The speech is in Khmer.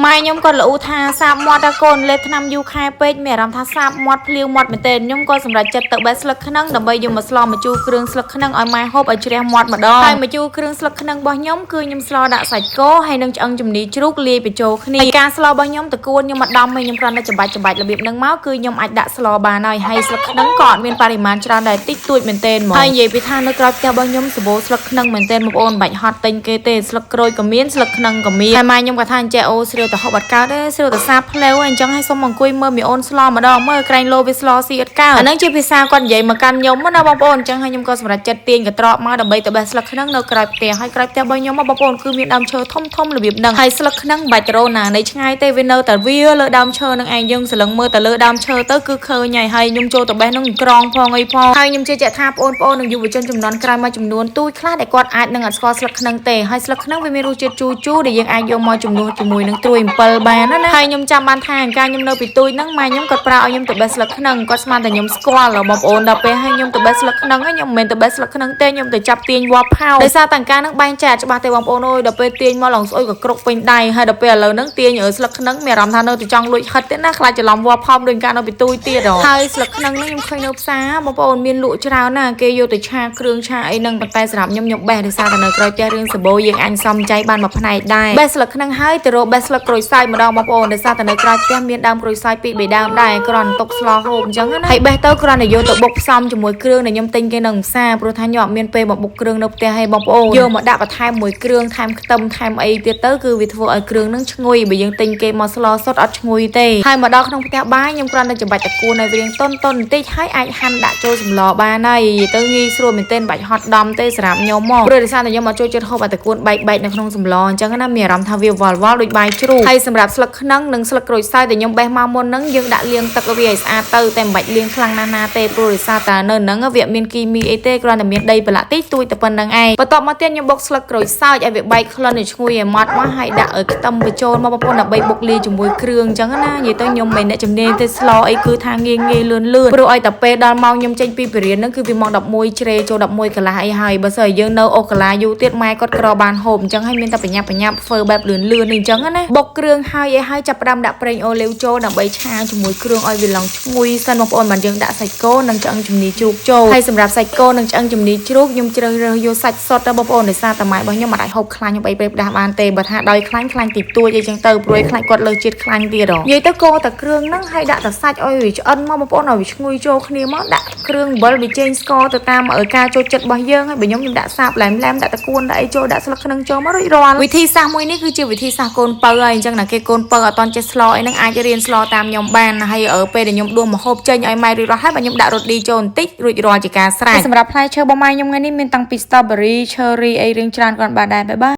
ម៉ែខ្ញុំគាត់ល្អូថាសាបមាត់តាកូនលេបថ្នាំយូរខែពេកមានអារម្មណ៍ថាសាបមាត់ភ្លាវមាត់មែនទែនខ្ញុំក៏សម្រេចចិត្តទៅបេះស្លឹកខ្នឹងដើម្បីយកមកស្លម្ជូរគ្រឿងស្លឹកខ្នឹងឲ្យម៉ែហូបឲ្យជ្រះមាត់ម្ដងហើយម្ជូរគ្រឿងស្លឹកខ្នឹងរបស់ខ្ញុំគឺខ្ញុំស្លដាក់សាច់គោហើយនឹងឆ្អឹងជំនីជ្រូកលាយបញ្ចូលគ្នាហើយការស្លរបស់ខ្ញុំតកួនខ្ញុំមកដំហើយខ្ញុំគ្រាន់តែច្បាច់ច្បាច់របៀបហ្នឹងមកគឺខ្ញុំអាចដាក់ស្លបានហើយហើយស្លឹកខ្នឹងក៏អត់មានបរិមាណច្រើនដែរតិចតួចមែនទែនហ្មងហើយនិយាយពីថានៅក្រោយផ្ទះរបស់ខ្ញុំសម្បូរស្លឹកខ្នឹងមែនទែនបងប្អូនមិនបាច់ហត់ទិញគេទេស្លឹកក្រូចក៏មានស្លឹកខ្នឹងក៏មានហើយម៉ែខ្ញុំក៏ថាអញ្ចេះអូស្រាវទៅហូបអត់កើតទេស្រាវទៅសាបភ្លាវអញ្ចឹងឲ្យសុំអង្គុយមើលមីអូនស្លម្ដងមើលក្រែងលោវាស្លស៊ីអត់កើតអាហ្នឹងជាភាសាគាត់និយាយមកកាន់ខ្ញុំណាបងប្អូនអញ្ចឹងហើយខ្ញុំក៏សម្រេចចិត្តទាញកន្ត្រកមកដើម្បីទៅបេះស្លឹកខ្នឹងនៅក្រោយផ្ទះហើយក្រោយផ្ទះរបស់ខ្ញុំបងប្អូនគឺមានដើមឈើធំធំរបៀបហ្នឹងហើយស្លឹកខ្នឹងមិនបាច់ទៅរកណានៃឆ្ងាយទេវានៅតែវាលើដើមឈើនឹងឯងយើងសន្លឹងមើលទៅលើដើមឈើទៅគឺឃើញហើយហើយខ្ញុំចូលទៅបេះហ្នឹងក្រងផងអីផងហើយខ្ញុំជឿជាក់ថាបងប្អូននិងយុវជនចំនួនក្រោយមកចំនួនទូចខ្លះដែលគាត់អាចនឹងអត់ស្គាល់ស្លឹកខ្នឹងទេហើយស្លឹកខ្នឹងវាមានរសជាតិជូរជូរដែលយើងអាចយកមកជំនួសជាមួយនឹងត្រួយអំពិលបានណាហើយខ្ញុំចាំបានថាកាលខ្ញុំនៅពីទូចហ្នឹងម៉ែខ្ញុំគាត់ប្រើឲ្យខ្ញុំទៅបេះស្លឹកខ្នឹងគាត់ស្មានតែខ្ញុំស្គាល់បងប្អូនដល់ពេលឲ្យខ្ញុំទៅបេះស្លឹកខ្នឹងខ្ញុំមិនមែនទៅបេះស្លឹកខ្នឹងទេខ្ញុំទៅចាប់ទាញវ៉ាប់ផោដោយសារតាំងកាលហ្នឹងបែងចែកច្បាស់ទេបងប្អូនអើយដល់ពេលទាញមកឡើងស្អុយក៏គ្រប់ពេញដៃហើយដល់ពេលឥឡូវហ្នឹងទាញស្លឹកខ្នឹងមានអារម្មណ៍ថានៅតែចង់លួចហិតទេណាខ្លាចច្រឡំវ៉ាប់ផោមដូចកាលនៅពីទូចទៀតហើយស្លឹកខ្នឹងហ្នឹងខ្ញុំឃើញនៅផ្សារបងប្អូនមានលក់ច្រើនណាស់គេយកទៅឆាគ្រឿងឆាអីហ្នឹងប៉ុន្តែសម្រាប់ខ្ញុំខ្ញុំបេះដោយសារតែនៅក្រោយផ្ទះរឿងសបោយើងអញសំចៃបានមួយផ្នែកដែរបេះស្លឹកខ្នឹងហើយទៅរកបេះស្លឹកក្រូចសើចម្ដងបងប្អូនដោយសារតែនៅក្រោយផ្ទះមានដើមក្រូចសើចពីរបីដើមដែរគ្រាន់ទុកស្លហូបអញ្ចឹងណាហើយបេះទៅគ្រាន់តែយកទៅបុកផ្សំជាមួយគ្រឿងដែលខ្ញុំទិញគេនៅផ្សារព្រោះថាខ្ញុំអត់មានពេលមកបុកគ្រឿងនៅផ្ទះឲ្យបងប្អូនយកមកដាក់បន្ថែមមួយគ្រឿងថែមខ្ទឹមថែមអីទៀតទៅគឺវាធ្វើឲ្យគ្រឿងហ្នឹងឈ្ងុយបើយើងទិញគេមកស្លសុទ្ធអត់ឈ្ងុយទេហើយមកដល់ក្នុងផ្ទះបាយខ្ញុំគ្រាន់តែច្បាច់តកួនឲ្យវារៀងតុនតុនបន្តិចហើយអាចហាន់ដាក់ចូលសម្លបានហើយទៅងាយស្រួលមែនទែនបាច់ហត់ដំទេសម្រាប់ខ្ញុំមកព្រោះដោយសារតែខ្ញុំអត់ចូលចិត្តហូបអាតកួនបែកបែកនៅក្នុងសម្លអញ្ចឹងណាមានអារម្មណ៍ថាវាវល់វល់ដូចបាយជ្រូកហើយសម្រាប់ស្លឹកខ្នឹងនិងស្លឹកក្រូចសើចដែលខ្ញុំបេះមកមុនហ្នឹងយើងដាក់លាងទឹកឲ្យវាឲ្យស្អាតទៅតែមិនបាច់លាងខ្លាំងណាស់ណាទេព្រោះដោយសារតែនៅហ្នឹងវាអត់មានគីមីអីទេគ្រាន់តែមានដីប្រឡាក់តិចតួចតែប៉ុណ្្នឹងឯងបន្ទាប់មកទៀតខ្ញុំបុកស្លឹកក្រូចសើចឲ្យវាបែកក្លិនឲ្យឈ្ងុយឲ្យម៉ត់មកហើយដាក់ឲ្យខ្ទឹមបញ្ចូលមកបងប្អូនដើម្បីបុកលាយជាមួយគ្រឿងអញ្ចឹងណានិយាយទៅខ្ញុំមិនអ្នកជំនាញទេស្លអីគឺថាងាយងាយលឿនលឿនព្រោះឲ្យតែពេលដល់ម៉ោងខ្ញុំចេញពីពរៀនហ្នឹងគឺវាម៉ោង11ជ្រេចូល11កន្លះអីហើយបើសិនឲ្យយើងនៅអូកាឡាយូរទៀតម៉ែគាត់ក្របានហូបអញ្ចឹងហើយមានតែបញ្ញាប់បញ្ញាប់ធ្វើបែបលឿនលឿននេះអញ្ចឹងណាបុកគ្រឿងហើយអីហើយចាប់ផ្ដើមដាក់ប្រេងអូលីវចូលដើម្បីឆាជាមួយគ្រឿងឲ្យវាឡើងឈ្ងុយសិនបងប្អូនបានយើងដាក់សាច់គោនិងឆ្អឹងជំនីជ្រូកចូលហើយសម្រាប់សាច់គោនិងឆ្អឹងជំនីជ្រូកខ្ញុំជ្រើសរើសយកសាច់សុទ្ធទៅបងប្អូនដោយសារតែម៉ែរបស់ខ្ញុំមិនអាចហូបខ្លាញ់ហូបអីពេលផ្ដាស់បានទេបើថាដោយខ្លាញ់ខ្លាញ់តិចតួចអីចឹងទៅព្រោះខ្លាញ់គាត់លើជាតិខ្លាញ់ទៀតនិយាយទៅគោតែគ្រឿងហ្នឹងហើយដាក់តែសាច់ឲ្យវាឆ្អិនមកបងប្អូនឲ្យវាឈ្ងុយចូលគ្នាមកដាក់គ្រឿងអំបិលវាចេញស្ករទៅតាមការចូលចិត្តរបស់យើងហើយបើខ្ញុំខ្ញុំដាក់សាបឡែមឡែមដាក់តកួនដាក់អីចូលដាក់ស្លឹកខ្នឹងចូលមករួចរាល់វិធីសាស្ត្រមួយនេះគឺជាវិធីសាស្ត្រកូនពៅហើយអញ្ចឹងណាគេកូនពៅអត់តន់ចេះស្លអីហ្នឹងអាចរៀនស្លតាមខ្ញុំបានហើយពេលដែលខ្ញុំដួសម្ហូបចេញឲ្យម៉ែរួចរាល់ហើយបើខ្ញុំដាក់រ៉ូឌីចូលបន្តិចរួចរាល់ជាការស្រេចសម្រាប់ផ្លែឈើរបស់ម៉ែខ្ញុំថ្ងៃនេះមានតាំងពី strawberry cherry អីរឿងច្រើនគ្រាន់បានដែរបាយបាយ។